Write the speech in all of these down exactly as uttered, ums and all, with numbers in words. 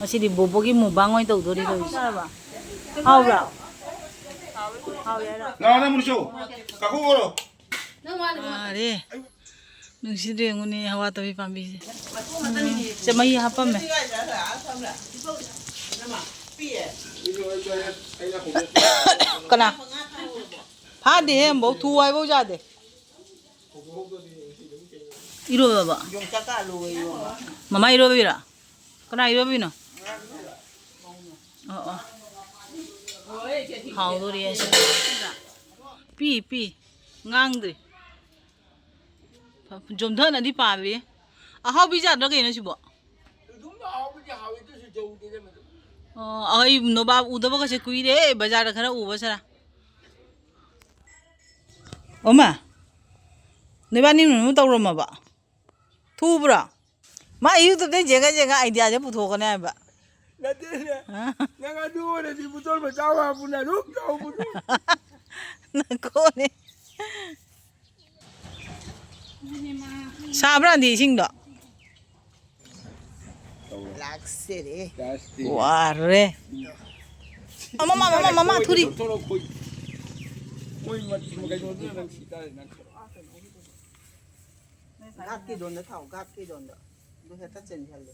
ꯉꯁꯤꯗꯤ ꯕꯣꯕꯣꯒꯤ ꯃꯨꯛꯕꯥꯡ ꯑꯣꯏꯅ ꯇꯧꯗꯣꯔꯤ ꯇꯧꯔꯤꯁꯦ꯫ ꯍꯥꯎꯕ꯭ꯔꯣ? ꯍꯥꯎꯋꯦ ꯍꯥꯏꯔꯣ? ꯂꯥꯛꯑꯣꯅꯦ, ꯃꯨꯔꯤꯁꯨ꯫ ꯀꯥꯈꯨ ꯈꯔꯣ꯫ ꯃꯥꯔꯦ꯫ ꯅꯨꯡꯁꯤꯗ꯭ꯔꯣ ꯌꯦꯡꯉꯨꯅꯦ, ꯍꯋꯥ ꯇꯕꯤ ꯄꯥꯝꯕꯤꯁꯦ꯫ ꯎꯝ, ꯁꯦ ꯃꯍꯤ ꯍꯥꯞꯄꯝꯃꯦ꯫ ꯀꯅꯥ? ꯐꯥꯗꯦꯍꯦ ꯑꯃꯨꯛꯐꯥꯎ, ꯊꯨ ꯍꯥꯏꯕꯧ ꯌꯥꯗꯦ꯫ ꯏꯔꯣꯜꯂꯕꯣ? ꯌꯣꯡꯆꯥꯛꯀ ꯑꯂꯨꯒ ꯏꯔꯣꯜꯂꯣ꯫ ꯃꯃꯥ ꯏꯔꯣꯜꯂꯤꯔꯣ? ꯀꯅꯥ ꯏꯔꯣꯜꯂꯤꯅꯣ? ꯑꯣ, ꯑꯣ꯫ ꯍꯥꯎꯗꯣꯔꯤ ꯑꯩꯁꯦ꯫ ꯄꯤ, ꯄꯤ꯫ ꯉꯥꯡꯗ꯭ꯔꯤ꯫ ꯆꯣꯝꯊꯅꯗꯤ ꯄꯥꯝꯃꯤ꯫ ꯑꯍꯥꯎꯕꯤ ꯖꯥꯠꯂ ꯀꯩꯅꯣ ꯁꯤꯕꯣ? ꯑꯣ, ꯑꯩ ꯅꯣꯕꯥꯞ ꯎꯗꯕꯒꯁꯦ ꯀꯨꯏꯔꯦ, ꯕꯖꯥꯔꯗ ꯈꯔ ꯎꯕ ꯁꯥꯔꯥ꯫ ꯑꯣ ꯃꯥ, ꯅꯣꯏꯕꯥꯅꯤ ꯇꯧꯔꯝꯃꯕ? ꯊꯨꯕ꯭ꯔꯣ? ꯃꯥ YouTube-ꯇꯩ ꯌꯦꯡꯉ ꯌꯦꯡꯉ idea-ꯁꯦ ꯄꯨꯊꯣꯛꯀꯅꯤ ꯍꯥꯏꯕ꯫ ꯅꯠꯇꯦꯅꯦ꯫ ꯍꯥ? ꯅꯪ ꯑꯗꯨ ꯑꯣꯏꯔꯗꯤ ꯕꯣꯇꯜ ꯃꯆꯥ ꯑꯃ ꯍꯥꯞꯄꯨꯅꯦ, ꯑꯗꯨꯝ ꯆꯥꯎꯕꯗꯣ꯫ ꯅꯪ ꯀꯣꯟꯅꯦ꯫ ꯁꯥꯕ꯭ꯔꯥꯗꯤ ꯏꯁꯤꯡꯗꯣ? ꯂꯥꯛꯆꯔꯦ꯫ ꯋꯥꯔꯦ꯫ ꯃꯃꯥ, ꯃꯃꯥ, ꯃꯃꯥ, ꯊꯨꯔꯤ꯫ ꯃꯣꯏ ꯃ-, ꯀꯩꯅꯣꯗꯨꯅ ꯅꯪ ꯁꯤ ꯇꯥꯔꯦ, ꯅꯪ꯫ ꯒꯥꯠꯀꯤꯗꯣꯟꯗ ꯊꯥꯎ, ꯒꯥꯠꯀꯤꯗꯣꯟꯗ꯫ ꯑꯗꯨ ꯍꯦꯛꯇ ꯆꯦꯟꯁꯤꯜꯂꯦ꯫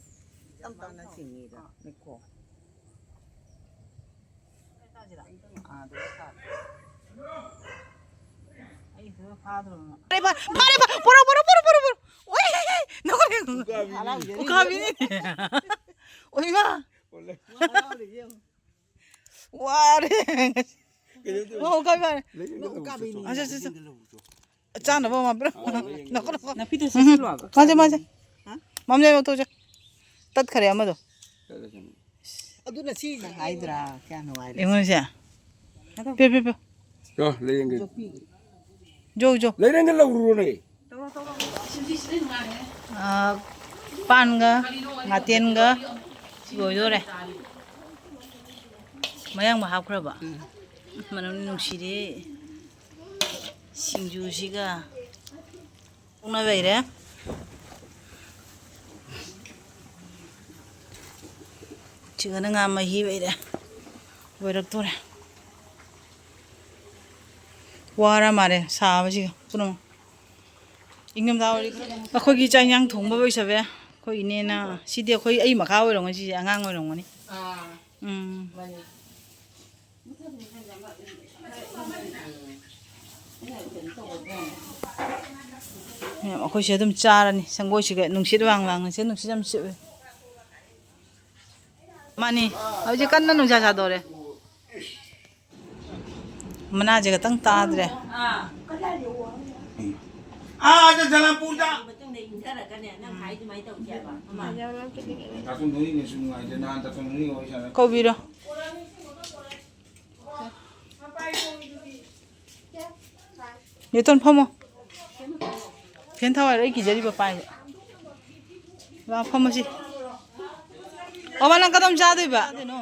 ꯇꯞ ꯇꯞꯅ ꯆꯤꯡꯉꯤꯗ, ꯃꯤꯠꯈꯣ꯫ ꯑꯥ, ꯑꯗꯨꯒ ꯊꯥꯎ꯫ ꯐꯥꯔꯦ, ꯐꯥꯔꯦ, ꯐꯥꯔꯦ, ꯄꯣꯔꯣ, ꯄꯣꯔꯣ, ꯄꯣꯔꯣ, ꯄꯣꯔꯣ, ꯄꯣꯔꯣ꯫ ꯑꯣꯏ, ꯅꯈꯣꯏ ꯎꯀꯥꯕꯤꯅꯤ꯫ ꯎꯀꯥꯕꯤꯅꯤ꯫ ꯑꯣꯏꯃꯥ꯫ ꯋꯥꯔꯦ꯫ ꯀꯩꯗꯧꯗꯣꯏꯕ? ꯑꯣ, ꯎꯀꯥꯕꯤ ꯐꯥꯔꯦ꯫ ꯂꯩꯌꯦ, ꯂꯩꯌꯦ, ꯂꯩꯌꯦ꯫ ꯑꯁ, ꯑꯁ, ꯑꯁ꯫ ꯆꯥꯅꯕ ꯑꯃ ꯄꯤꯔꯛꯑꯣ꯫ ꯑꯥ, ꯂꯩꯌꯦ, ꯅꯈꯣ, ꯅꯈꯣ꯫ ꯅꯥꯄꯤꯗ ꯆꯠꯁꯤꯜꯂꯣ ꯍꯥꯏꯕ꯫ ꯃꯥꯁꯦ, ꯃꯥꯁꯦ꯫ ꯍꯥ? ꯃꯝꯖꯩ ꯃꯇꯣꯛꯁꯦ꯫ ꯇꯠꯈꯔꯦ ꯑꯃꯗꯣ꯫ ꯆꯠꯂꯁꯅꯨ꯫ ꯑꯗꯨꯅ ꯁꯤ ꯍꯥꯏꯗ꯭ꯔꯥ? ꯀꯌꯥ ꯅꯨꯡꯉꯥꯏꯔꯦ꯫ ꯌꯦꯡꯉꯨꯅꯦ ꯁꯦ꯫ ꯄꯤꯌꯨ, ꯄꯤꯌꯨ, ꯄꯤꯌꯨ꯫ ꯌꯣ, ꯂꯩꯔꯪꯒ꯫ ꯖꯣ, ꯖꯣ꯫ ꯂꯩꯔꯪꯒ ꯂꯧꯔꯨꯔꯣꯅꯦ꯫ ꯑꯥ, ꯄꯥꯟꯒ ꯉꯥꯇꯦꯟꯒ ꯂꯣꯏꯗꯣꯔꯦ꯫ ꯃꯌꯥꯡꯕ ꯍꯥꯞꯈ꯭ꯔꯕ? ꯎꯝ꯫ ꯃꯅꯝ ꯅꯨꯡꯁꯤꯔꯦ꯫ ꯁꯤꯡꯖꯨꯁꯤꯒ꯫ ꯊꯣꯡꯅ ꯂꯩꯔꯦ꯫ ꯁꯤꯒꯅ ꯉꯥ ꯃꯍꯤ ꯑꯣꯏꯔꯦ꯫ ꯂꯣꯏꯔꯛꯇꯣꯔꯦ꯫ ꯋꯥꯔ ꯃꯥꯜꯂꯦ ꯁꯥꯕꯁꯤꯒ ꯄꯨꯝꯅꯃꯛ꯫ ꯏꯪꯊꯝꯊꯥ ꯑꯣꯏꯔꯗꯤ ꯑꯩꯈꯣꯏꯒꯤ ꯆꯥꯛ ꯏꯟꯁꯥꯡ ꯊꯣꯡꯕ ꯂꯣꯏꯁꯜꯂꯦ꯫ ꯑꯩꯈꯣꯏ ꯏꯅꯦꯅ, ꯁꯤꯗꯤ ꯑꯩꯈꯣꯏ, ꯑꯩ ꯃꯈꯥ ꯑꯣꯏꯔꯝꯒꯅꯤ ꯁꯤꯁꯦ, ꯑꯉꯥꯡ ꯑꯣꯏꯔꯝꯒꯅꯤ꯫ ꯑꯥ, ꯎꯝ꯫ ꯃꯥꯅꯤ꯫ ꯃꯌꯥꯝ ꯑꯩꯈꯣꯏꯁꯦ ꯑꯗꯨꯝ ꯆꯥꯔꯅꯤ꯫ ꯁꯪꯒꯣꯏꯁꯤꯒ ꯅꯨꯡꯁꯤꯠ ꯋꯥꯡ ꯂꯥꯡꯅꯁꯦ, ꯅꯨꯡꯁꯤꯠ ꯌꯥꯝ ꯁꯤꯠꯂꯦ꯫ ꯃꯥꯅꯤ, ꯍꯧꯖꯤꯛ ꯀꯟꯅ ꯅꯨꯡꯁꯥ ꯁꯥꯗꯣꯔꯦ꯫ ꯃꯅꯥꯁꯦ ꯈꯛꯇꯪ ꯇꯥꯗ꯭ꯔꯦ꯫ ꯑꯥ, ꯑꯗ ꯖꯂꯥꯝꯄꯨꯔꯗ꯫ ꯃꯇꯨꯡꯗ ꯏꯪꯊꯔꯛꯀꯅꯦ꯫ ꯅꯪ ꯍꯥꯏ ꯑꯗꯨꯃꯥꯏꯅ ꯇꯧꯁꯦ ꯍꯥꯏꯕ꯫ ꯇꯥꯇꯣꯟ ꯙꯣꯅꯤꯅꯁꯨ ꯅꯨꯡꯉꯥꯏꯇꯦ꯫ ꯅꯍꯥꯟ ꯇꯥꯇꯣꯟ ꯙꯣꯅꯤꯒ ꯋꯥꯔꯤ ꯁꯥꯟꯅ꯫ ꯀꯧꯕꯤꯔꯣ꯫ ꯅꯦꯇꯣꯟ, ꯐꯝꯃꯣ꯫ ꯐꯦꯟ ꯊꯥꯎ ꯍꯥꯏꯔꯣ? ꯑꯩ ꯀꯤꯖꯔꯤꯕ ꯄꯥꯏꯕ꯫ ꯂꯥꯛ, ꯐꯝꯃꯁꯤ꯫ ꯑꯣ, ꯃꯥ, ꯅꯪ ꯀꯗꯣꯝ ꯆꯥꯗꯣꯏꯕ? ꯀꯩꯅꯣ?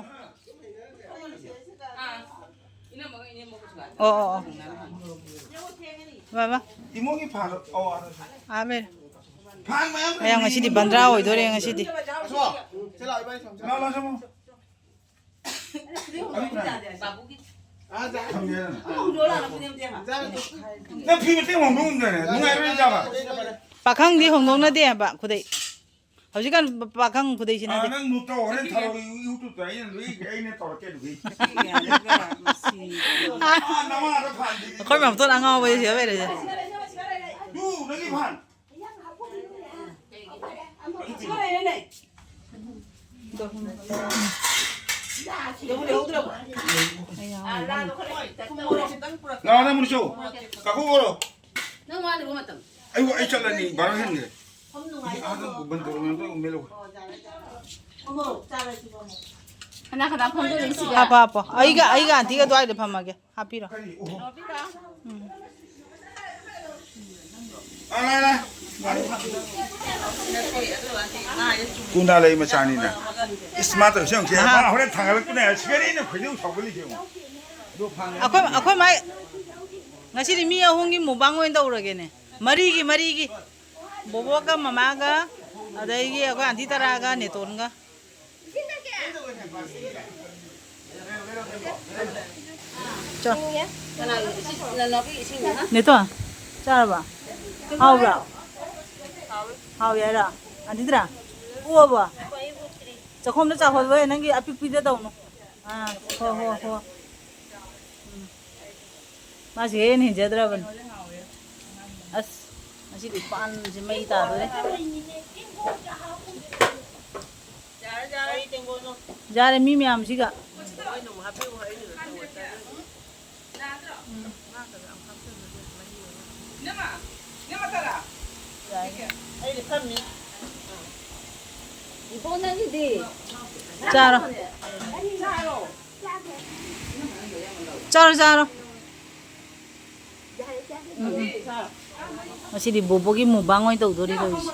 ꯑꯣ, ꯑꯣ, ꯑꯣ꯫ ꯕꯥꯕꯥ꯫ ꯏꯃꯣꯒꯤ ꯐꯥꯟ, ꯑꯣ, ꯑꯥ꯫ ꯑꯥ, ꯂꯩꯔꯦ꯫ ꯐꯥꯟ ꯃꯌꯥꯝ ꯃꯌꯥꯝ ꯉꯁꯤꯗꯤ ꯂꯩꯔꯦ꯫ ꯕꯟꯗ꯭ꯔꯥ ꯑꯣꯏꯗꯣꯔꯦ ꯉꯁꯤꯗꯤ꯫ ꯑꯁꯣ, ꯁꯤ ꯂꯥꯛꯑꯣ, ꯏꯕꯥꯅꯤ ꯁꯨꯝ ꯆꯠꯂꯣ꯫ ꯂꯥꯛꯑꯣ, ꯂꯥꯛꯑꯣ, ꯁꯨꯝ꯫ ꯊꯝꯒꯦ꯫ ꯅꯪ ꯐꯤ ꯃꯇꯦꯛ ꯍꯣꯡꯗꯣꯛꯑꯝꯗ꯭ꯔꯅꯦ? ꯅꯨꯡꯉꯥꯏꯔꯣꯏ ꯆꯥꯕ꯫ ꯄꯥꯈꯪꯗꯤ ꯍꯣꯡꯗꯣꯛꯅꯗꯦ ꯍꯥꯏꯕ ꯈꯨꯗꯩ꯫ ꯍꯧꯖꯤꯛꯀꯥꯟ ꯄꯥꯈꯪ ꯈꯨꯗꯩ ꯁꯤꯟꯅꯗꯦ꯫ ꯑꯥ, ꯅꯪ ꯅꯨꯞꯇ ꯍꯣꯔꯦꯟ ꯊꯥꯔꯛꯑꯣ, YouTube-ꯇ ꯑꯩꯅ ꯂꯣꯏ, ꯑꯩꯅ ꯇꯧꯔꯛꯀꯦ ꯑꯗꯨꯒꯤ꯫ ꯑꯥ, ꯅꯃꯥꯗ ꯐꯥꯟꯗꯤ꯫ ꯑꯩꯈꯣꯏ ꯃꯥꯝꯇꯣꯟ ꯑꯉꯥꯎꯕꯁꯦ ꯁꯤꯗ ꯂꯩꯔꯦꯁꯦ꯫ ꯇꯨ, ꯅꯪꯒꯤ ꯐꯥꯟ꯫ ꯂꯥꯛꯑꯣ, ꯅꯪ ꯃꯨꯔꯤꯁꯨ꯫ ꯀꯥꯀꯨ ꯑꯣꯏꯔꯣ꯫ ꯅꯪ ꯋꯥꯠꯂꯤꯕ ꯃꯇꯝ꯫ ꯑꯩ, ꯑꯩ ꯆꯠꯂꯅꯤ, ꯕꯥꯔꯣ ꯍꯦꯟꯒ꯭ꯔꯦ꯫ ꯑꯥꯗ ꯕꯟ ꯇꯧꯔꯝꯃꯦ, ꯑꯝꯇ ꯎꯃꯦ ꯂꯧ꯫ ꯀꯅꯥ ꯀꯅꯥ ꯐꯝꯗꯣꯏꯅꯣ ꯁꯤꯗ? ꯍꯥꯞꯄꯣ, ꯍꯥꯞꯄꯣ꯫ ꯑꯩꯒ, ꯑꯩꯒ ꯑꯟꯇꯤꯒ ꯑꯗꯨꯋꯥꯏꯗ ꯐꯝꯃꯒꯦ꯫ ꯍꯥꯞꯄꯤꯔꯣ꯫ ꯀꯔꯤ? ꯑꯣꯍꯣ꯫ ꯎꯝ꯫ ꯑ, ꯂꯥ, ꯂꯥ꯫ ꯀꯨꯟꯗꯥ ꯂꯩ ꯃꯆꯥꯅꯤꯅ꯫ ꯏꯁ, ꯃꯥ ꯇꯧꯔꯤꯁꯦ ꯌꯦꯡꯉꯨꯁꯦ꯫ ꯑꯍꯥ꯫ ꯃꯥ ꯍꯣꯔꯦꯟ ꯊꯥꯡꯒꯠꯂꯛꯄꯅꯦ꯫ ꯁꯤꯒꯅꯤ ꯑꯩꯅ ꯈꯣꯏꯗꯧ ꯁꯥꯎꯒꯠꯂꯤꯁꯦ ꯌꯦꯡꯉꯨ꯫ ꯑꯗꯣ ꯐꯥꯟ ꯑꯩꯈꯣꯏ, ꯑꯩꯈꯣꯏ ꯃꯥꯏ ꯉꯁꯤꯗꯤ ꯃꯤ ꯑꯍꯨꯝꯒꯤ ꯃꯨꯛꯕꯥꯡ ꯑꯣꯏꯅ ꯇꯧꯔꯒꯦꯅꯦ꯫ ꯃꯔꯤꯒꯤ, ꯃꯔꯤꯒꯤ꯫ ꯕꯣꯕꯣꯛꯀ ꯃꯃꯥꯒ, ꯑꯗꯒꯤ ꯑꯩꯈꯣꯏ ꯑꯟꯇꯤ ꯇꯔꯥꯒ ꯅꯦꯇꯣꯟꯒ꯫ ꯆꯣ꯫ ꯅꯦꯇꯣ, ꯆꯥꯔꯕ? ꯍꯥꯎꯕ꯭ꯔꯥ? ꯍꯥꯎꯋꯦ ꯍꯥꯏꯔꯣ? ꯑꯗꯨꯗ꯭ꯔꯥ? ꯄꯣꯛꯑꯕꯣ? ꯆꯥꯛꯈꯣꯝꯗ ꯆꯥꯍꯜꯂꯣꯍꯦ, ꯅꯪꯒꯤ ꯑꯄꯤꯛꯄꯤꯗ ꯇꯧꯅꯨ꯫ ꯑꯥ, ꯍꯣ, ꯍꯣ, ꯍꯣ꯫ ꯎꯝ꯫ ꯃꯥꯁꯤ ꯍꯦꯟꯅ ꯍꯦꯟꯖꯗ꯭ꯔꯕꯅꯤ꯫ ꯑꯁ, ꯉꯁꯤꯗꯤ ꯄꯥꯟꯁꯦ ꯃꯩ ꯇꯥꯗꯣꯔꯦ꯫ ꯌꯥꯔꯦ, ꯃꯤ ꯃꯌꯥꯝꯁꯤꯒ꯫ ꯏꯕꯣꯛ, ꯅꯪꯒꯤꯗꯤ? ꯆꯥꯔꯣ꯫ ꯆꯥꯔꯣ, ꯆꯥꯔꯣ꯫ ꯎꯝ, ꯎꯝ꯫ ꯉꯁꯤꯗꯤ ꯕꯣꯕꯣꯒꯤ ꯃꯨꯛꯕꯥꯡ ꯑꯣꯏꯅ ꯇꯧꯗꯣꯔꯤ ꯇꯧꯔꯤꯁꯦ꯫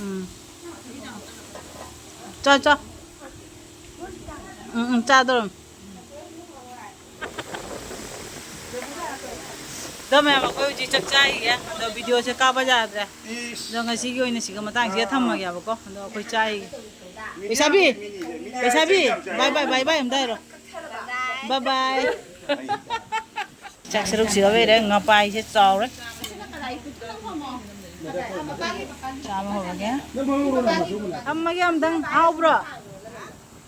ꯎꯝ꯫ ꯆꯥ, ꯆꯥ꯫ ꯎꯝ, ꯎꯝ, ꯆꯥꯗꯧꯔꯝ꯫ ꯑꯗꯣ ꯃꯌꯥꯝ, ꯑꯩꯈꯣꯏ ꯍꯧꯖꯤꯛ ꯆꯥꯛ ꯆꯥꯔꯤꯌꯦ꯫ ꯑꯗꯣ ꯚꯤꯗꯤꯑꯣꯁꯦ ꯀꯥꯞꯄ ꯌꯥꯗ꯭ꯔꯦ꯫ ꯑꯗꯣ ꯉꯁꯤꯒꯤ ꯑꯣꯏꯅ ꯁꯤꯒ ꯃꯇꯥꯡꯁꯤꯗ ꯊꯝꯃꯒꯦꯕꯀꯣ꯫ ꯑꯗꯣ ꯑꯩꯈꯣꯏ ꯆꯥꯔꯤꯒꯦ꯫ ꯂꯩꯁꯥꯕꯤ, ꯂꯩꯁꯥꯕꯤ, ꯕꯥꯏ ꯕꯥꯏ, ꯕꯥꯏ ꯕꯥꯏ ꯑꯝꯇ ꯍꯥꯏꯔꯣ꯫ ꯕꯥꯏ ꯕꯥꯏ꯫ ꯆꯥꯛ ꯁꯔꯨꯛꯁꯤꯒ ꯂꯩꯔꯦ, ꯉꯄꯥꯏꯁꯦ ꯆꯥꯎꯔꯦ꯫ ꯆꯥꯕ ꯍꯧꯔꯒꯦ꯫ ꯊꯝꯃꯒꯦ ꯑꯝꯇꯪ, ꯍꯥꯎꯕ꯭ꯔꯣ?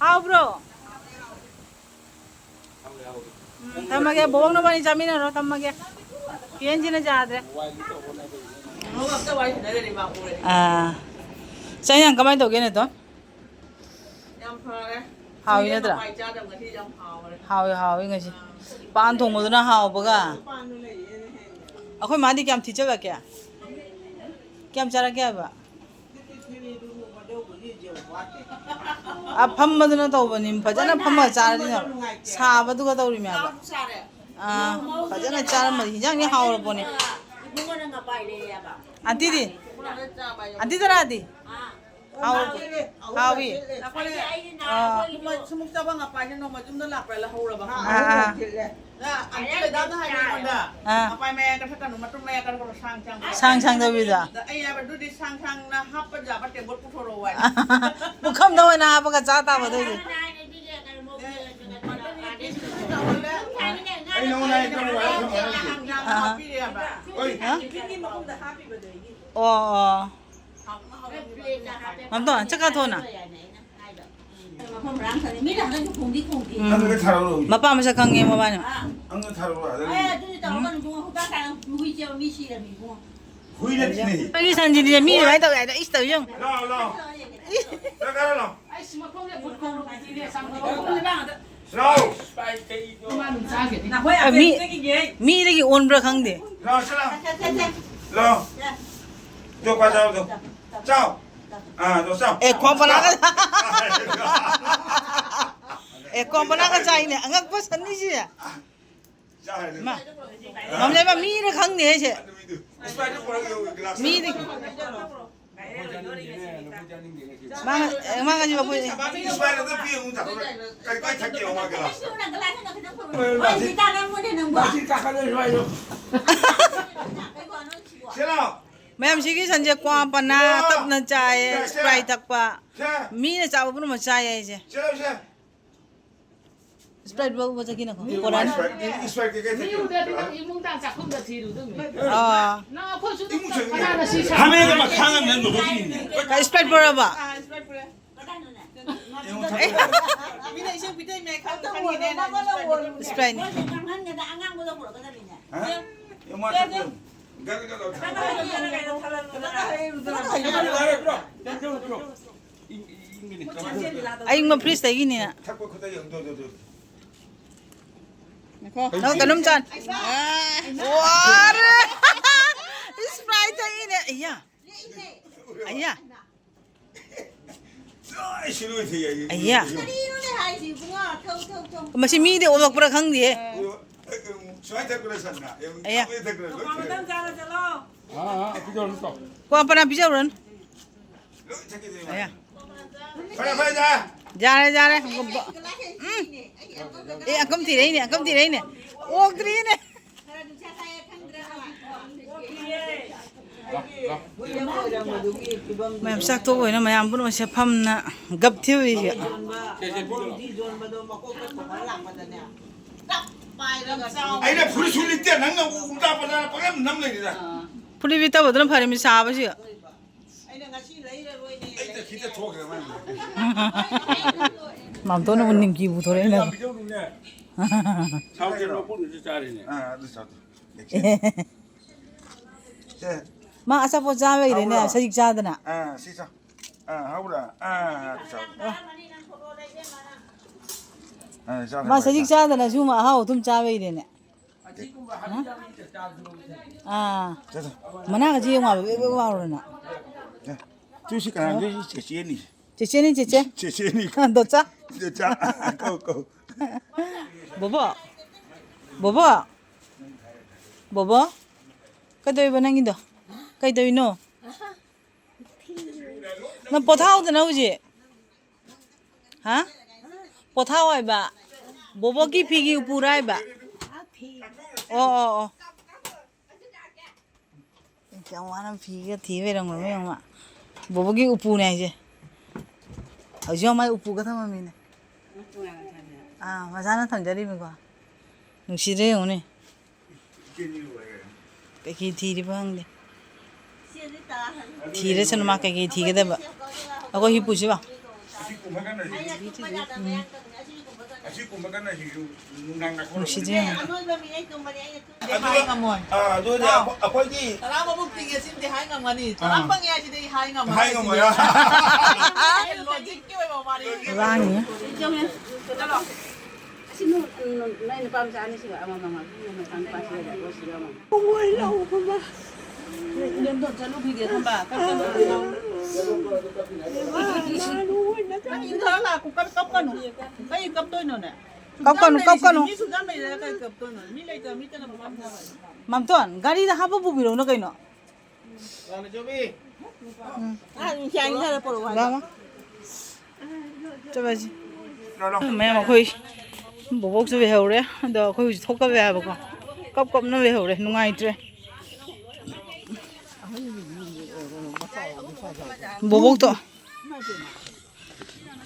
ꯍꯥꯎꯕ꯭ꯔꯣ? ꯎꯝ, ꯊꯝꯃꯒꯦ, ꯕꯣꯛ ꯅꯕꯥꯅꯤ ꯆꯥꯃꯤꯟꯅꯔꯣ, ꯊꯝꯃꯒꯦ꯫ ꯄꯦꯟꯁꯤꯅ ꯌꯥꯗ꯭ꯔꯦ꯫ ꯑꯥ, ꯆꯥꯛ ꯏꯟꯖꯥꯡ ꯀꯃꯥꯏꯅ ꯇꯧꯒꯦ, ꯅꯦꯇꯣꯟ? ꯌꯥꯝ ꯐꯔꯦ꯫ ꯍꯥꯎꯋꯤ ꯅꯠꯇ꯭ꯔꯥ? ꯍꯋꯥꯏ ꯆꯥꯗꯕ ꯉꯁꯤ ꯌꯥꯝ ꯍꯥꯎꯔꯦ꯫ ꯍꯥꯎꯋꯤ, ꯍꯥꯎꯋꯤ ꯉꯁꯤ꯫ ꯄꯥꯟ ꯊꯣꯡꯕꯗꯨꯅ ꯍꯥꯎꯕꯒ꯫ ꯄꯥꯟꯗꯣ ꯂꯩꯌꯦꯅ ꯍꯦꯟꯅ꯫ ꯑꯩꯈꯣꯏ ꯃꯥꯗꯤ ꯀꯌꯥꯝ ꯊꯤꯖꯤꯜꯂꯛꯀꯦ? ꯀꯌꯥꯝ ꯆꯥꯔꯛꯀꯦ ꯍꯥꯏꯕ? ꯑ, ꯐꯝꯕꯗꯨꯅ ꯇꯧꯕꯅꯤ, ꯐꯖꯅ ꯐꯝꯃꯒ ꯆꯥꯔꯗꯤ ꯅꯨꯡꯉꯥꯏꯇꯦ꯫ ꯁꯥꯕꯗꯨꯒ ꯇꯧꯔꯤꯃꯦ ꯍꯥꯏꯕ꯫ ꯆꯥꯔꯦ꯫ ꯑꯥ, ꯐꯖꯅ ꯆꯥꯔꯝꯕꯅꯤ꯫ ꯍꯤꯟꯖꯥꯡꯗꯤ ꯍꯥꯎꯔꯕꯣꯅꯦ꯫ ꯏꯕꯨꯡꯉꯣꯅ ꯉꯄꯥꯏ ꯂꯩꯌꯦꯕ꯫ ꯑꯟꯇꯤꯗꯤ? ꯏꯕꯨꯡꯉꯣꯅ ꯆꯥꯕ ꯌꯥꯎ-, ꯑꯟꯇꯤ ꯇꯔꯥꯗꯤ? ꯑꯥ꯫ ꯍꯥꯎ-, ꯍꯥꯎꯏ꯫ ꯑꯩꯈꯣꯏꯅ ꯑꯥ꯫ ꯁꯨꯝ-, ꯁꯨꯃꯨꯛ ꯆꯥꯕ ꯉꯄꯥꯏꯁꯦ ꯅꯣꯡꯃ ꯌꯨꯝꯗ ꯂꯥꯛꯄꯗ ꯂꯍꯧꯔꯕ ꯈꯪꯕ꯭ꯔꯥ? ꯑꯥ, ꯑꯥ꯫ ꯑꯗ ꯑꯩꯈꯣꯏ ꯃꯦꯗꯥꯝꯅ ꯍꯥꯏꯕ ꯑꯩꯉꯣꯟꯗ, ꯑꯥ꯫ ꯉꯄꯥꯏ ꯃꯌꯥꯏ ꯀꯛꯊꯠꯀꯅꯨ, ꯃꯇꯨꯝ ꯃꯌꯥꯏ ꯀꯛꯊꯠꯀꯅꯨ, ꯁꯥꯡ ꯁꯥꯡ ꯁꯥꯡ ꯁꯥꯡ ꯇꯧꯕꯤꯗꯣ? ꯑꯗ ꯑꯩ ꯍꯥꯏꯕ, "ꯑꯗꯨꯗꯤ ꯁꯥꯡ ꯁꯥꯡꯅ ꯍꯥꯞꯄ ꯌꯥꯕ ꯇꯦꯡꯀꯣꯠ ꯄꯨꯊꯣꯔꯛꯑꯣ" ꯍꯥꯏ꯫ ꯄꯨꯈꯝꯗ ꯑꯣꯏꯅ ꯍꯥꯞꯄꯒ ꯆꯥ ꯇꯥꯕ ꯑꯗꯨꯏꯗꯤ꯫ ꯑꯩ ꯅꯉꯣꯟꯗ ꯍꯥꯏꯒꯦ, ꯅꯪ ꯋꯥꯔꯤ ꯑꯃ ꯍꯥꯏꯔꯛꯀꯦ꯫ ꯍꯥꯞꯄꯤꯔꯦꯕ꯫ ꯍꯣꯏ꯫ ꯍꯥ? ꯑꯣ, ꯑꯣ꯫ ꯃꯝꯇꯣꯟ, ꯆꯠꯀ ꯊꯣꯛꯑꯣꯅ꯫ ꯎꯝ꯫ ꯅꯪ ꯊꯥꯔꯛꯑꯣ꯫ ꯃꯄꯥ ꯃꯁꯛ ꯈꯪꯉꯦ ꯃꯕꯥꯅꯤ꯫ ꯅꯪ ꯊꯥꯔꯛꯑꯣ, ꯑꯗ ꯑꯦ, ꯂꯩ꯫ ꯑꯗꯨꯗꯤ ꯇꯧꯔꯛꯀꯅꯨ, ꯏꯕꯨꯡꯉꯣ꯫ ꯍꯨꯀꯥ ꯀꯥꯏꯅ ꯍꯨꯏ ꯆꯦꯕ ꯃꯤ ꯁꯤꯔꯝꯃꯤ, ꯏꯕꯨꯡꯉꯣ꯫ ꯍꯨꯏ ꯅꯠꯇꯦꯅꯦ꯫ ꯑꯩꯒꯤ ꯁꯟꯁꯤꯗꯤ ꯃꯤ ꯑꯗꯨꯃꯥꯏꯅ ꯇꯧꯋꯦ ꯍꯥꯏꯗꯣ, ꯏꯁ ꯇꯧꯏ ꯌꯦꯡꯉꯨ꯫ ꯂꯥꯛꯑꯣ, ꯂꯥꯛꯑꯣ꯫ ꯂꯥꯛꯑꯣ, ꯂꯥꯛꯑꯣ꯫ ꯑꯩꯁ, ꯃꯈꯣꯡꯁꯦ ꯕꯨꯠ ꯈꯣꯡꯕ ꯃꯤꯅꯦ, ꯁꯝ ꯈꯣꯡꯕ꯫ ꯂꯥꯛꯑꯣ꯫ ꯃꯥ ꯑꯗꯨꯝ ꯆꯥꯒꯤꯅꯤ꯫ ꯅꯈꯣꯏ ꯑ, ꯃꯤ-, ꯑꯄꯦꯟꯕꯗꯒꯤꯅꯦ꯫ ꯃꯤꯗꯒꯤ ꯑꯣꯟꯕ꯭ꯔꯥ ꯈꯪꯗꯦ꯫ ꯂꯥꯛꯑꯣ, ꯁꯤ ꯂꯥꯛꯑꯣ꯫ ꯁꯦ, ꯁꯦ, ꯁꯦ꯫ ꯂꯥꯛꯑꯣ꯫ ꯆꯣ, ꯄꯥ ꯆꯥꯎ, ꯆꯣ꯫ ꯆꯥꯎ꯫ ꯑꯥ, ꯆꯣ, ꯆꯥꯎ꯫ ꯑꯦ, ꯈꯣꯝ ꯄꯅꯥꯒ-, ꯑꯦ, ꯈꯣꯝ ꯄꯅꯥꯒ ꯆꯥꯏꯅꯦ꯫ ꯑꯉꯛꯄ ꯁꯟꯅꯤꯁꯤ꯫ ꯆꯥꯔꯦ꯫ ꯃꯥ-, ꯃꯝꯖꯩꯕ ꯃꯤꯔ ꯈꯪꯗꯦ ꯑꯩꯁꯦ꯫ ꯑꯗꯨ ꯃꯤꯗꯨ꯫ ꯏꯁꯄꯥꯏꯠꯇꯣ ꯄꯨꯔꯛꯑꯣ, ꯒ꯭ꯂꯥꯁ꯫ ꯃꯤꯗꯤ ꯃꯥ, ꯑꯦ, ꯃꯥ ꯉꯁꯤ ꯃꯈꯣꯏ ꯏꯁꯄꯥꯏꯠ ꯑꯗꯨ ꯄꯤ ꯑꯃꯨꯛ ꯊꯛꯑꯣ꯫ ꯀꯔꯤ ꯀꯥꯏ ꯊꯛꯀꯦ, ꯃꯥ ꯒ꯭ꯂꯥꯁꯇꯣ? ꯃꯥꯁꯤ ꯀꯥꯈꯠꯂ ꯁ꯭ꯋꯥꯏꯗ꯫ ꯁꯤꯂꯥꯎ꯫ ꯃꯌꯥꯝ ꯁꯤꯒꯤ ꯁꯟꯁꯦ ꯀ꯭ꯋꯥ ꯄꯅꯥ ꯇꯞꯅ ꯆꯥꯏꯌꯦ, ꯏꯁꯄ꯭ꯔꯥꯏꯠ ꯊꯛꯄ꯫ ꯁꯦ꯫ ꯃꯤꯅ ꯆꯥꯕ ꯄꯨꯝꯅꯃꯛ ꯆꯥꯏ ꯍꯥꯏꯁꯦ꯫ ꯁꯤꯂꯥꯎ, ꯁꯦ꯫ ꯏꯁꯄ꯭ꯔꯥꯏꯠ ꯂꯧꯕ ꯆꯠꯈꯤꯅ ꯈꯪꯉꯦ꯫ ꯀꯣꯔꯥ꯫ ꯏꯁꯄ꯭ꯔꯥꯏꯠ, ꯏꯁꯄ꯭ꯔꯥꯏꯠ ꯀꯩꯀꯩ ꯃꯤ ꯊꯛꯀꯦ? ꯎꯗ꯭ꯔꯗꯤ ꯅꯪ ꯏꯃꯨꯡ ꯇꯥꯡ ꯆꯥꯛꯈꯨꯝꯗ ꯊꯤꯔꯨꯗꯧꯅꯤ꯫ ꯑꯥ꯫ ꯅꯪ ꯑꯩꯈꯣꯏꯁꯨ ꯑꯗꯨꯝ ꯏꯃꯨꯡ ꯆꯪꯉꯦ꯫ ꯀꯅꯥꯅ ꯁꯤ ꯁꯥ-, ꯍꯥꯃꯦꯡꯒ ꯃꯈꯥ ꯑꯃ ꯅꯪ ꯂꯧꯊꯣꯛꯈꯤꯅꯦ꯫ ꯀ-, ꯏꯁꯄ꯭ꯔꯥꯏꯠ ꯄꯨꯔꯕ? ꯑꯥ, ꯏꯁꯄ꯭ꯔꯥꯏꯠ ꯄꯨꯔꯦ꯫ ꯃꯤꯅ ꯏꯁꯤꯡ ꯄꯤꯊꯛꯏꯃꯦ ꯈꯪꯗ ꯈꯪꯉꯤꯅꯦ ꯅꯪ ꯏꯁꯄ꯭ꯔꯥꯏꯠ꯫ ꯏꯁꯄ꯭ꯔꯥꯏꯠꯅꯦ꯫ ꯃꯣꯏꯁꯦ ꯀꯪꯍꯟꯒꯗ ꯑꯉꯥꯡꯕꯗꯣ ꯄꯨꯔꯛꯀꯗꯕꯅꯤꯅꯦ꯫ ꯍꯥ? ꯌꯦꯡꯉꯣ ꯃꯊꯛꯇ꯫ ꯒꯔ ꯒꯔ ꯂꯥꯎ ꯊꯛꯑꯣ꯫ ꯊꯛꯑꯣ, ꯊꯛꯑꯣ, ꯊꯛꯑꯣ꯫ ꯌꯥꯔꯦ, ꯄꯨꯔꯛꯑꯣ꯫ ꯌꯥꯔꯦ, ꯄꯨꯔꯛꯑꯣ꯫ ꯏꯪ-, ꯏꯪ-, ꯏꯪꯒꯅꯤ꯫ ꯑꯏꯪꯕ ꯐ꯭ꯔꯤꯖꯇꯒꯤꯅꯤꯅ꯫ ꯊꯛꯄ ꯈꯨꯠꯇ ꯌꯦꯡꯉꯨ, ꯇꯨ, ꯇꯨ, ꯇꯨ꯫ ꯉꯥꯏꯈꯣ꯫ ꯅꯪ ꯀꯩꯅꯣꯝ ꯆꯥ-, ꯑꯥ꯫ ꯋꯥꯔꯦ꯫ ꯏꯁꯄ꯭ꯔꯥꯏꯠ ꯊꯛꯏꯅꯦ꯫ ꯑꯌꯥ꯫ ꯑꯌꯥ꯫ ꯂꯣꯏ ꯁꯤꯂꯣꯏ ꯊꯛꯑꯦ ꯑꯩ꯫ ꯑꯌꯥ꯫ ꯀꯔꯤꯅꯣꯅꯦ ꯍꯥꯏꯁꯤ, ꯏꯕꯨꯡꯉꯣ? ꯊꯧ, ꯊꯧ, ꯊꯧ꯫ ꯃꯁꯤ ꯃꯤꯗꯤ ꯑꯣꯜꯂꯛꯄ꯭ꯔꯥ ꯈꯪꯗꯦ꯫ ꯁꯨꯃꯥꯏꯅ ꯊꯛꯄ꯭ꯔꯥ ꯁꯟꯅ? ꯑꯌꯥ꯫ ꯊꯛꯄ꯭ꯔꯥ ꯊꯛꯄ꯭ꯔꯥ? ꯂꯣꯏ ꯊꯛꯑꯦ꯫ ꯑꯥ, ꯑꯥ, ꯄꯤꯖꯔꯨꯔꯅꯨ ꯇꯧ꯫ ꯀ꯭ꯋꯥ ꯄꯅꯥ ꯄꯤꯖꯔꯨꯔꯅꯨ꯫ ꯂꯣꯏ ꯆꯠꯈꯤꯗꯣꯏꯅꯤ꯫ ꯑꯌꯥ꯫ ꯐꯔꯦ, ꯐꯔꯦ, ꯌꯥꯔꯦ꯫ ꯌꯥꯔꯦ, ꯌꯥꯔꯦ꯫ ꯎꯝ꯫ ꯑꯦ, ꯑꯀꯝ ꯊꯤꯔꯛꯏꯅꯦ, ꯑꯀꯝ ꯊꯤꯔꯛꯏꯅꯦ꯫ ꯑꯣꯛꯇ꯭ꯔꯤꯅꯦ꯫ ꯃꯌꯥꯝ ꯆꯥꯛ ꯇꯣꯛꯄ ꯑꯣꯏꯅ ꯃꯌꯥꯝ ꯄꯨꯝꯅꯃꯛꯁꯦ ꯐꯝꯅ ꯒꯞ ꯊꯤꯔꯤꯁꯦ꯫ ꯑꯩꯅ ꯐꯨꯔꯤꯠꯁꯨ ꯂꯤꯠꯇꯦ, ꯅꯪꯅ ꯎꯜꯇꯥ ꯄꯜꯇꯥ ꯄꯪꯅꯝ ꯅꯝ ꯂꯩꯔꯤꯗ꯫ ꯐꯨꯔꯤꯠ ꯂꯤꯠꯇꯕꯗꯨꯅ ꯐꯔꯦ, ꯃꯤ ꯁꯥꯕꯁꯤ꯫ ꯑꯩ ꯇꯈꯤꯗ ꯊꯣꯛꯈ꯭ꯔꯦ ꯃꯥꯅ꯫ ꯃꯥꯝꯇꯣꯟꯅꯕꯨ ꯅꯤꯝꯀꯤ ꯄꯨꯊꯣꯔꯛꯏꯅꯦ꯫ ꯂꯝꯕꯤꯗꯧꯅꯦ꯫ ꯁꯥꯎꯠꯀꯤ ꯃꯄꯨꯝꯗꯨꯁꯨ ꯆꯥꯔꯤꯅꯦ꯫ ꯑꯥ, ꯑꯗꯨ ꯆꯥꯎ꯫ ꯁꯦ꯫ ꯃꯥ ꯑꯆꯥꯄꯣꯠ ꯆꯥꯕꯩꯔꯦꯅꯦ, ꯍꯧꯔꯕ? ꯁꯖꯤꯛ ꯆꯥꯗꯅ꯫ ꯑꯥ, ꯁꯤ ꯆꯥꯎ꯫ ꯑꯥ, ꯍꯧꯔ꯫ ꯑꯥ, ꯑꯗꯨ ꯆꯥꯎ꯫ ꯑꯣ꯫ ꯑꯥ, ꯆꯥꯎ, ꯃꯥ ꯆꯥꯎ, ꯁꯖꯤꯛ ꯆꯥꯎ꯫ ꯆꯥꯗꯅ ꯁꯤꯒꯨꯝꯕ ꯑꯍꯥꯎ ꯑꯊꯨꯝ ꯆꯥꯕꯩꯔꯦꯅꯦ꯫ ꯑꯥ꯫ ꯆꯠꯂꯣ꯫ ꯃꯅꯥꯒꯁꯦ ꯌꯦꯡꯉꯣ ꯍꯥꯏꯕ, ꯕꯦꯛ ꯕꯦꯛ ꯂꯥꯎꯔꯗꯅ꯫ ꯑꯦ, ꯇꯨ ꯁꯤ ꯀꯅꯥꯅꯣ? ꯁꯤ ꯆꯦꯆꯦꯅꯤ꯫ ꯆꯦꯆꯦꯅꯤ, ꯆꯦꯆꯦ꯫ ꯆꯦꯆꯦꯅꯤ꯫ ꯗꯣꯆꯥ꯫ ꯗꯣꯆꯥ꯫ ꯀꯧ, ꯀꯧ꯫ ꯕꯣꯕꯣ꯫ ꯕꯣꯕꯣ꯫ ꯕꯣꯕꯣ꯫ ꯀꯩꯗꯧꯔꯤꯕ ꯅꯪꯒꯤꯗꯣ? ꯀꯩꯗꯧꯔꯤꯅꯣ? ꯅꯪ ꯄꯣꯊꯥꯍꯧꯗꯅ ꯍꯧꯖꯤꯛ꯫ ꯍꯥ? ꯄꯣꯊꯥꯎ ꯍꯥꯏꯕ꯫ ꯕꯣꯕꯣꯛꯀꯤ ꯐꯤꯒꯤ ꯎꯄꯨꯔꯥ ꯍꯥꯏꯕ? ꯑꯣ, ꯑꯣ, ꯑꯣ꯫ ꯀꯌꯥꯝ ꯋꯥꯅ ꯐꯤꯒ ꯊꯤ ꯂꯩꯔꯝꯒꯅꯤ ꯌꯦꯡꯉꯣ꯫ ꯕꯣꯕꯣꯛꯀꯤ ꯎꯄꯨꯅꯦ ꯍꯥꯏꯁꯦ꯫ ꯍꯧꯖꯤꯛ ꯃꯥꯏ ꯎꯄꯨꯒ ꯊꯝꯃꯝꯃꯤꯅꯦ꯫ ꯑꯥ, ꯃꯁꯥꯅ ꯊꯝꯖꯔꯤꯕꯅꯤꯀꯣ꯫ ꯅꯨꯡꯁꯤꯗ꯭ꯔꯦ ꯌꯦꯡꯉꯨꯅꯦ꯫ ꯀꯩꯀꯩ ꯊꯤꯔꯤꯕ ꯈꯪꯗꯦ꯫ ꯊꯤꯔꯁꯅꯨ, ꯃꯥ ꯀꯩꯀꯩ ꯊꯤꯒꯗꯕ꯫ ꯑꯩꯈꯣꯏ ꯍꯤ ꯄꯨꯁꯤꯕ? ꯅꯨꯡꯁꯤꯗꯦ ꯌꯦꯡꯉꯣ꯫ ꯑꯗꯨꯒ, ꯑꯥ, ꯑꯗꯨꯗꯤ ꯑꯩꯈꯣꯏ-, ꯑꯩꯈꯣꯏꯒꯤ ꯇꯔꯥꯃꯨꯛ ꯄꯤꯒꯦ ꯁꯤꯃꯗꯤ ꯍꯥꯏ ꯉꯝꯒꯅꯤ꯫ ꯇꯔꯥ ꯑꯥ꯫ ꯐꯪꯉꯦ ꯍꯥꯏꯁꯤꯗꯤ ꯑꯩ ꯍꯥꯏ ꯉꯝꯃꯔꯣꯏ꯫ ꯍꯥꯏ ꯉꯝꯃꯣꯏ꯫ ꯑꯩ ꯂꯣꯖꯤꯛꯀꯤ ꯑꯣꯏꯕ ꯋꯥꯔꯤ꯫ ꯂꯥꯡꯉꯤ꯫ ꯆꯠꯂꯣ꯫ ꯑꯁꯤ ꯅꯨ-, ꯅꯨ-, ꯅꯣꯏ ꯅꯨꯄꯥ ꯃꯆꯥ ꯑꯅꯤꯁꯤꯒ ꯑꯃꯃꯝ ꯍꯥꯞꯄꯤꯌꯨ, ꯅꯆꯥ ꯅꯨꯄꯥꯁꯤꯒ ꯂꯩꯔꯦ, ꯁꯤꯒ ꯑꯃꯃꯝ꯫ ꯂꯦꯝꯗꯣꯟ ꯆꯠꯂꯨꯈꯤꯒꯦ ꯈꯪꯕ, ꯀꯞꯀꯅꯨ꯫ ꯅꯪ ꯏꯟꯊꯣꯔꯛꯑ ꯂꯥꯛꯀꯣ, ꯀꯞ-, ꯀꯞꯀꯅꯨ꯫ ꯀꯩ ꯀꯞꯇꯣꯏꯅꯣꯅꯦ? ꯀꯞꯀꯅꯨ, ꯁꯨꯛꯌꯥꯝ ꯂꯩꯔꯤꯁꯤꯗꯤ, ꯀꯞꯀꯅꯨ꯫ ꯃꯤ ꯁꯨꯛꯌꯥꯝ ꯂꯩꯔꯒ ꯀꯩ ꯀꯞꯇꯣꯏꯅꯣ? ꯃꯤ ꯂꯩꯇꯕ ꯃꯤ ꯇꯅꯕ ꯀꯞꯅꯕ꯫ ꯃꯥꯝꯇꯣꯟ, ꯒꯥꯔꯤꯗ ꯍꯥꯞꯄ ꯄꯨꯕꯤꯔꯛꯎꯅ ꯀꯩꯅꯣ? ꯀꯅꯥꯅ ꯆꯧꯕꯤ? ꯎꯝ꯫ ꯂꯥꯛꯑꯣ꯫ ꯆꯠꯂꯁꯤ꯫ ꯃꯌꯥꯝ ꯑꯩꯈꯣꯏ ꯕꯣꯕꯣꯛꯁꯨ ꯂꯩꯍꯧꯔꯦ꯫ ꯑꯗꯣ ꯑꯩꯈꯣꯏ ꯍꯧꯖꯤꯛ ꯊꯣꯛꯀꯗꯕ ꯌꯥꯏꯕꯀꯣ꯫ ꯀꯞ ꯀꯞꯅ ꯂꯩꯍꯧꯔꯦ꯫ ꯅꯨꯡꯉꯥꯏꯇ꯭ꯔꯦ꯫ ꯕꯣꯕꯣꯛꯇꯣ꯫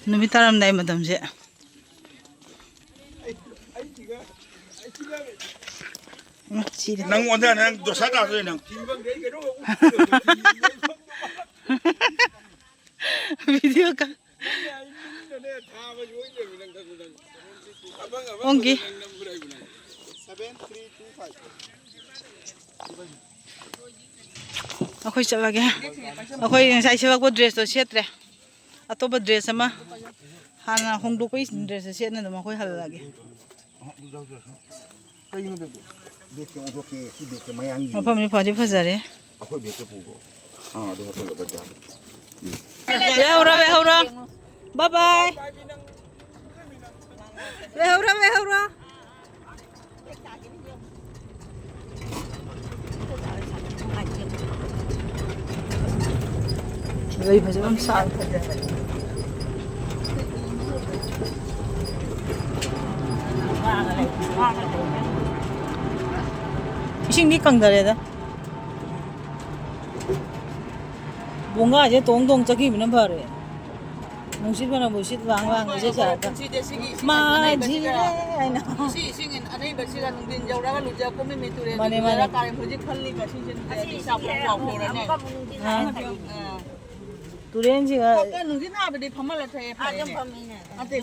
ꯅꯨꯃꯤꯠ ꯇꯥꯔꯝꯗꯥꯏ ꯃꯇꯝꯁꯦ꯫ ꯎꯝ, ꯁꯤꯔꯦ꯫ ꯅꯪ ꯑꯣꯟꯊ-, ꯅꯪ ꯗꯣꯁꯥ ꯇꯥꯗꯣꯏ ꯅꯪ꯫ ꯚꯤꯗꯤꯑꯣ ꯀ-, ꯑꯣꯟꯒꯤ꯫ ꯑꯩꯈꯣꯏ ꯆꯠꯂꯒꯦ꯫ ꯑꯩꯈꯣꯏ ꯉꯁꯥꯏ ꯁꯦꯠꯂꯛꯄ ꯗ꯭ꯔꯦꯁꯇꯣ ꯁꯦꯠꯇ꯭ꯔꯦ꯫ ꯑꯇꯣꯞꯄ ꯗ꯭ꯔꯦꯁ ꯑꯃ ꯍꯥꯟꯅ ꯍꯣꯡꯗꯣꯛꯄꯒꯤ ꯗ꯭ꯔꯦꯁꯇꯣ ꯁꯦꯠꯅ ꯑꯗꯨꯝ ꯑꯩꯈꯣꯏ ꯍꯜꯂꯛꯑꯒꯦ꯫ ꯀꯩꯅꯣ ꯕꯦꯒ? ꯕꯦꯒꯁꯦ ꯑꯣꯟꯊꯣꯛꯀꯦ, ꯁꯤ ꯕꯦꯒꯁꯦ ꯃꯌꯥꯡꯒꯤ꯫ ꯃꯐꯝꯁꯦ ꯐꯗꯤ ꯐꯖꯔꯦ꯫ ꯑꯩꯈꯣꯏ ꯕꯦꯒꯁꯦ ꯄꯨꯈꯣ꯫ ꯑꯥ, ꯑꯗꯨ ꯍꯥꯞꯆꯜꯂꯒ ꯌꯥꯔꯦ꯫ ꯂꯩꯍꯧꯔꯣ, ꯂꯩꯍꯧꯔꯣ꯫ ꯕꯥꯏ ꯕꯥꯏ꯫ ꯂꯩꯍꯧꯔꯣ, ꯂꯩꯍꯧꯔꯣ꯫ ꯂꯩ ꯐꯖꯕ ꯑꯃ ꯁꯥꯠꯂꯦ꯫ ꯏꯁꯤꯡꯗꯤ ꯀꯪꯗꯔꯦꯗ꯫ ꯕꯣꯡꯒꯥꯁꯦ ꯇꯣꯡ ꯇꯣꯡ ꯆꯠꯈꯤꯕꯅ ꯐꯔꯦ꯫ ꯅꯨꯡꯁꯤꯠ ꯐꯅꯕꯨ ꯁꯤꯠ ꯂꯥꯡ ꯂꯥꯡ ꯏꯁꯩ ꯁꯛꯑꯒ꯫ ꯄꯨꯟꯁꯤꯗꯦ ꯁꯤꯒꯤ ꯏꯁꯤꯡ ꯃꯥ ꯑꯅꯩꯕꯁꯤꯗ, ꯖꯤꯔꯦ ꯍꯥꯏꯅ꯫ ꯁꯤ ꯏꯁꯤꯡ ꯑꯅꯩꯕꯁꯤꯗ ꯅꯨꯡꯊꯤꯟ ꯌꯧꯔꯒ ꯂꯨꯖ ꯀꯨꯝꯃꯤꯃꯤ ꯇꯨꯔꯦꯜꯗ ꯃꯥꯅꯦ, ꯂꯨꯖꯔ ꯃꯥꯅꯦ꯫ ꯀꯥꯔꯦ꯫ ꯍꯧꯖꯤꯛ ꯈꯜꯂꯤ ꯉꯁꯤꯁꯦ ꯅꯨꯡꯊꯤꯜ ꯑꯁꯤ ꯏꯁꯥ ꯄꯨꯔꯥ ꯋꯥꯎꯊꯣꯔꯅꯤ꯫ ꯑꯥ꯫ ꯑꯥ꯫ ꯇꯨꯔꯦꯟꯁꯤꯒ ꯅꯨꯡꯊꯤꯜ ꯍꯥꯏꯕꯗꯤ ꯐꯝꯍꯜꯂ ꯊꯛꯑꯦ ꯐꯔꯦꯅꯦ꯫ ꯑꯗꯨꯝ ꯐꯝꯃꯤꯅꯦ꯫ ꯑꯇꯩ